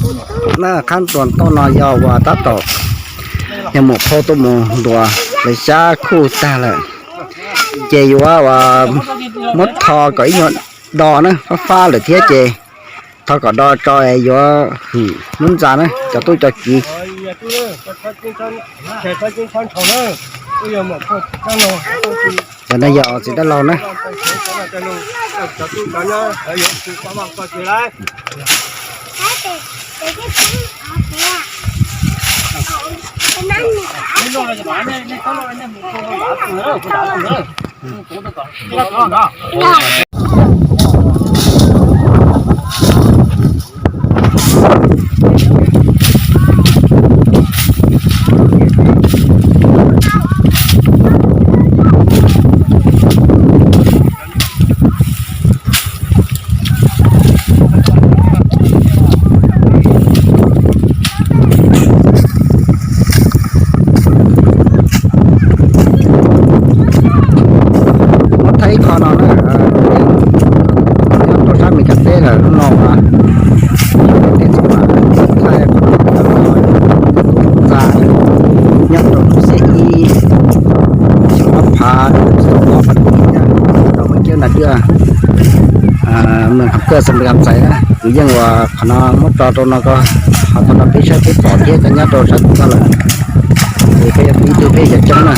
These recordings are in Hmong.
Na, qhab ntuas toj no yog uas tab tom yog mus phau tuaj mus ntuas lawv xyab khuj tag lawm, ces yuav uas muab tho kom ib nyuag do na, fab fab lawm thiab ces tho kom do tso yuav hwm lub ntxa na cov tub cov kiv. Cov no yog txiv dab laug na. Muab thaij ib qho no na, nyob rau sab Mes Kas teb lawm hnub no, tej txhua thaij qhov no, ntxa nyob rau lub xib ib, xyoo ob phav kaum ob phav kaum ib na, rau Mes Kiab Nas Dwaj, Mes Kham Kawj, Xas Mes Kas Xais na. Kuv yeej uas qhov no muab tso rau no ko, qhov no peb saib peb pom thiab cov nyob rau sab tim no lawm, ces peb yog ib tug peb cov coob na.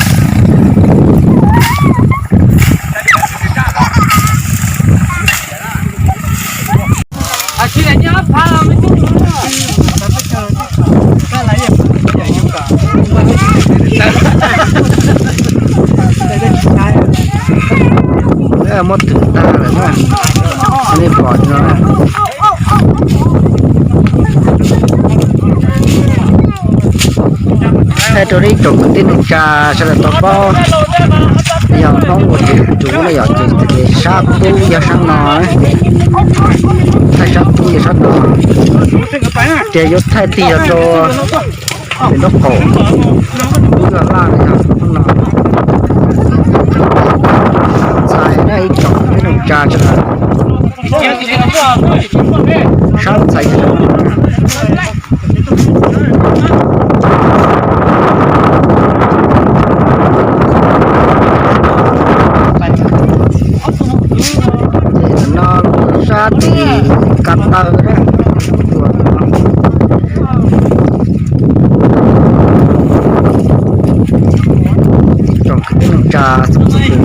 Muab twm tag lawm na, nej pom no. Thaij rau ib tsoom kwv tij neej tsa sawv daws tau paub, yog Hmoob ua kev tsuv no yog ces sab kub yog sab no, thaij sab kub yog sab no, ces yuav thaij tig los rau pem nraub qaum, kub yog laj no yog no. Ntxhais na ib tsoom kwv tij neej tsa sawv daws, sab ntxhais no sab tim Kas Taw na. Tsoom kwv tij neej tsa xov xwm.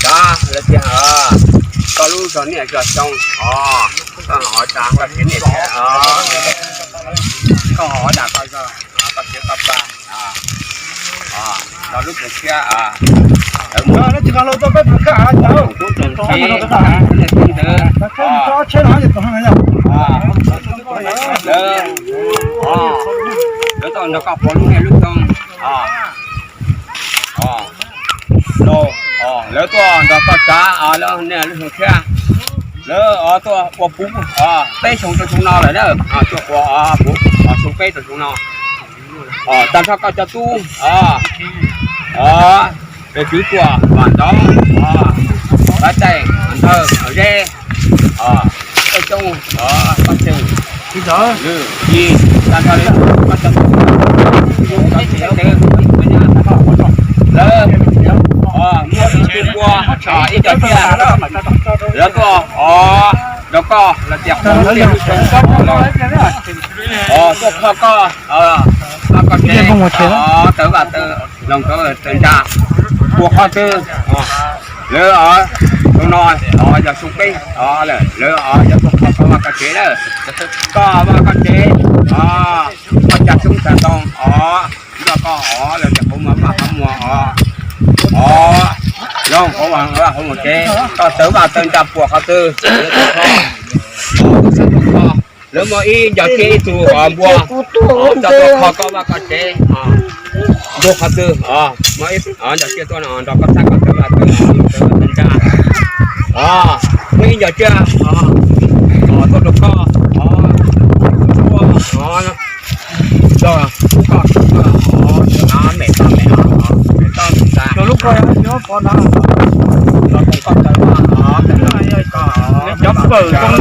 Koj lawv tias koj lub zog niaj zog xyoo os, koj ho tas koj siav niam thiab os, koj ho tas koj zog, koj siav koj pa, los lub tseem tshiab, lawv mus tub tseem tshiab, ntawd, lawv, lawv tuaj nrog koj puav lub niaj lub xyoo, lawv tuaj nrog koj tsav, lawv niaj lub xyoo tshiab, lawv tuaj ua puv peb xyoo rau xyoo no lawm na, tuaj ua puv xyoo peb rau xyoo no, tag nrho koj cov tub, peb kwv tuam, vam ntxoov, pab taij, ntawg, zeb, tej coob, pab tseeg, tag nrho li koj cov tub, lawv muaj ib tug ua Ib co tsiaj lawv tuaj, o, rau koj los tias qhov lub tiaj lub xyoo, o, tuaj kho koj, koj tsev, o, tawv vaj tawv loog tawv ntsa, puas qhov twg, lawv, o, tus no, o, yog xyoo peb, o, lawv, o, yuav tuaj kho koj vaj koj tsev lawm, koj vaj koj tsev, o, koj cag xyoob cag ntoo, o, nrog koj, o, lawv tias qhov muag vaj qhov muag, o, o, loog qhov vaj qhov muag tsev, koj tawv vaj tawv ntsa puas qhov twg, lawv muaj ib nco tsiaj ib tug npua, o, tuaj kho koj vaj koj tsev, nrog qhov twg, o, muaj ib nco tsiaj tuaj no nrog koj txhab koj tawv vaj tawv ntsa, o, muaj ib nco tsiaj, o, tuaj rau koj, o, o, nrog koj, o, mem toj mem, o, mem toj mem ntxa. Nrog koj tawv vaj, o, koj, o, cov pawg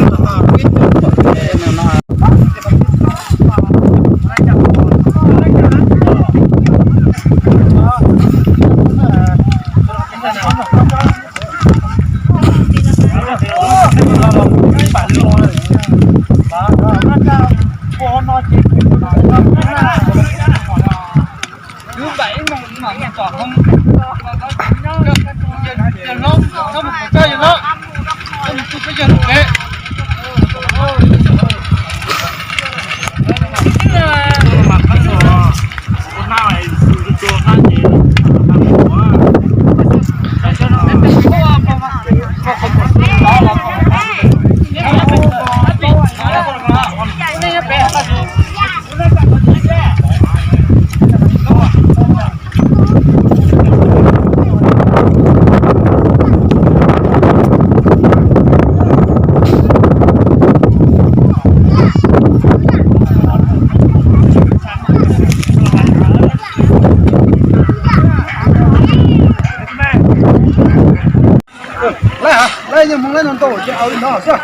Laij, laij, yog Hmoob laij no ntau ces ua li no xwb.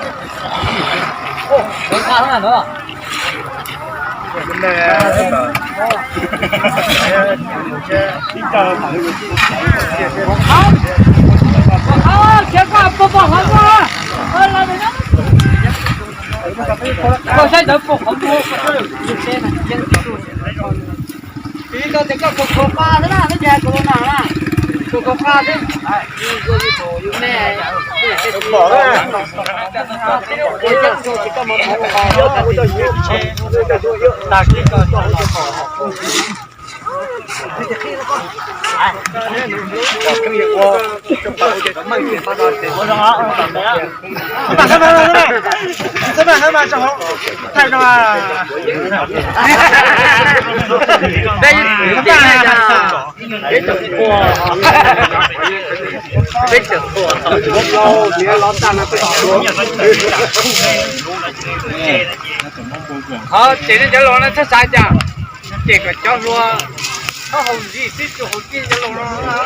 Qhov ces nej cov laus no txhob xav cas, ces kom cov hluas txhob haus zim xwb tsuas haus tij cov laus no.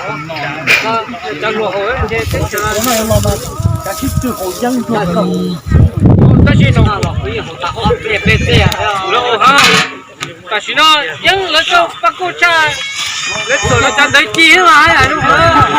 Cov hluas haus ces teb chaws tab sis no los kuv yeej haus tas ob peb peb tij lawm. Tam sim no yeej lawv txoj paj kuj tshaj, lawv txawm lawv cov ntawv ci mas hais lus.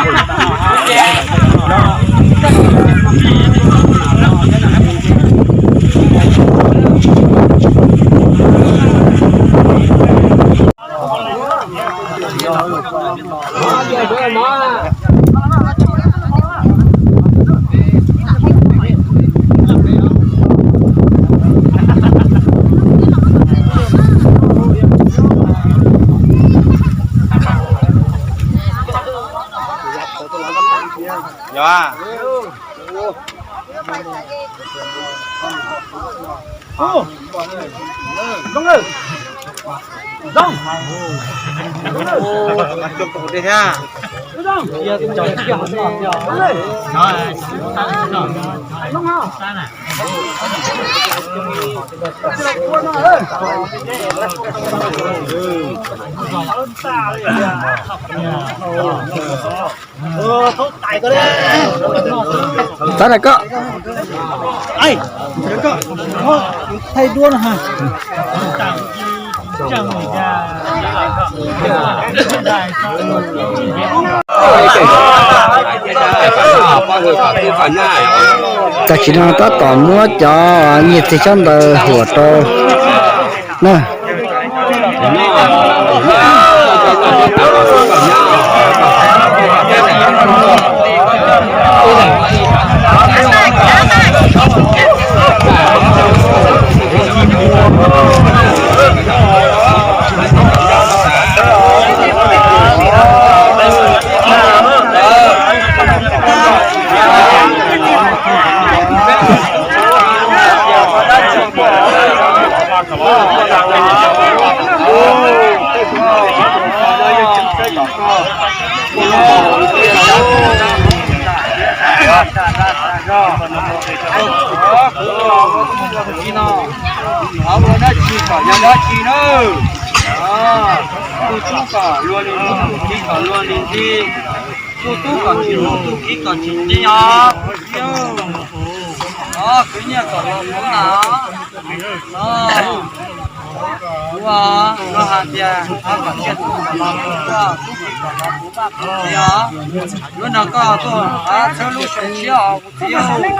Txav na koj. Thaij duab no ha. Tam sim no tab tom muab cov nyiaj txiag xyab ntawv huam rau na. Ua dab tsi kom yog dab tsi na. Tus tub kom luag li ntxi, tus kiv kom luag li ntxi, tus tub kom tsis mus, tus kiv kom tsis nti os. Kwv nyiaj kom los kuv na. Ua, koj hais tias koj kom tsiaj tus kom los kuv, koj tub kiv kom los kuv, koj txiv os. Lub no koj tuaj txhawb lub sawv tshiab os kuv txiv.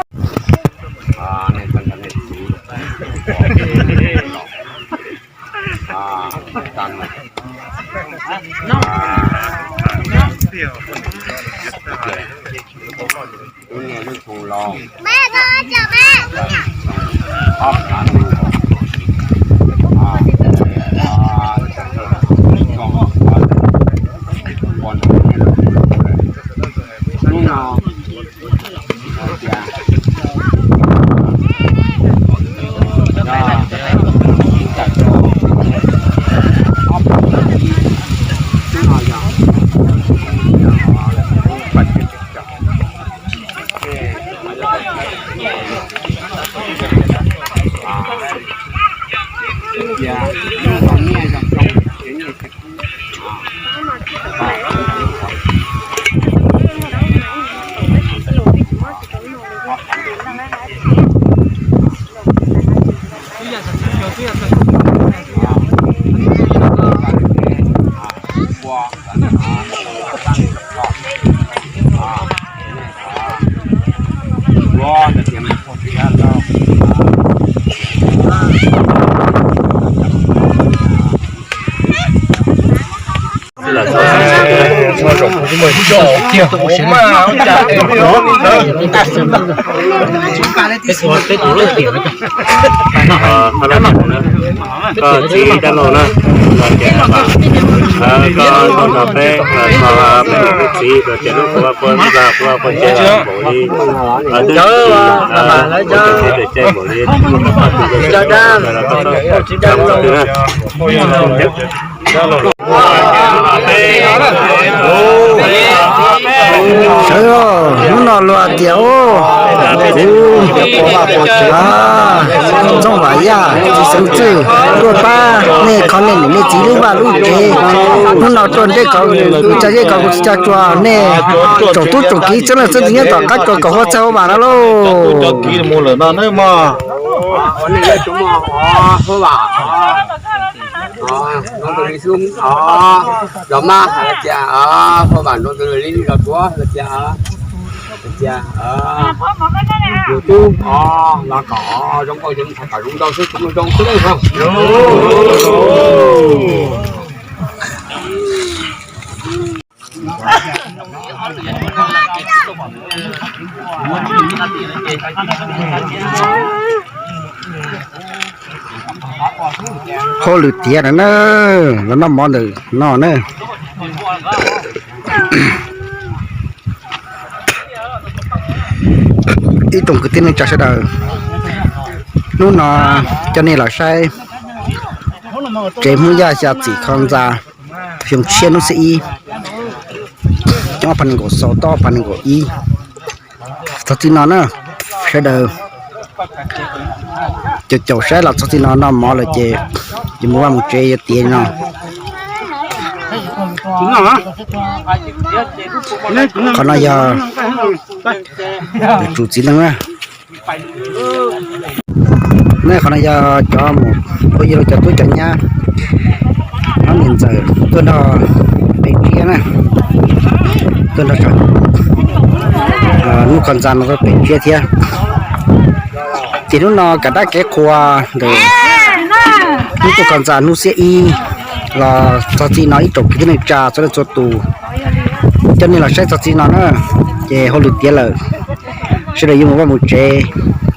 Koj txiv dab laug na, los tias koj tuaj nrog peb, peb niam peb txiv los tias lub kua vaj kua ntxa kua vaj kua tsev npaum li, twb tsis, twb tsis npaum li, koj txiv dab laug na. Sawv daws, hnub no luag tias, kuv Ntxooj Vam Yaj txiv xeev txwj tuaj pab nej kho nej niam nej txiv lub vaj lub tsev. Hnub no tuaj nrog kuv coj zej kho kuv txiv coj tsuag nej tsoom tub tsoom kiv txhua leej txhua tus nyob tom qab tsuas kom huaj txhawj huaj vam no lauj. Los mas hais tias, Huaj Vam nroo tus li los tuav hais tias, hais tias, yus tub los kom zoo nkauj, yus mus tham kom zoo nkauj xwb, tsis muaj zoo xwb. Hauj lwm tiav na, los noj mov ntawm no na. Ib tsoom kwv tij neej tsa sawv daws, hnub no coj nej los saib tsev Hmoob Yaj xya txim kho ntxa, xyoo tshiab hnub xiab ib, xyoo ob phav nees nkaum xaus, ob phav nees nkaum ib. Txog txij no na, sawv daws caum caum saib los txog txij no noj mov lawm ces yuav mus vaj mus tsev yuav tiav no. Qhov no yog yuav tsum txiv neej na. Ne qhov no yog cov mus ua yog cov tub cov nyab, Ob niam ntxawm tuaj nrog pem tsiab na, tuaj nrog saum hnub koj ntxa no tuaj pem tsiab thiab. Ces hnub no kav dab kev qhua ntawm hnub tuaj koj ntxa hnub xiab ib los txog txij no ib tsoom kwv tij neej tsa txhua leej txhua tus, cov nej los saib txog txij no na, ces hauj lwm tiav lawm, sawv daws yuav mus vaj mus tsev.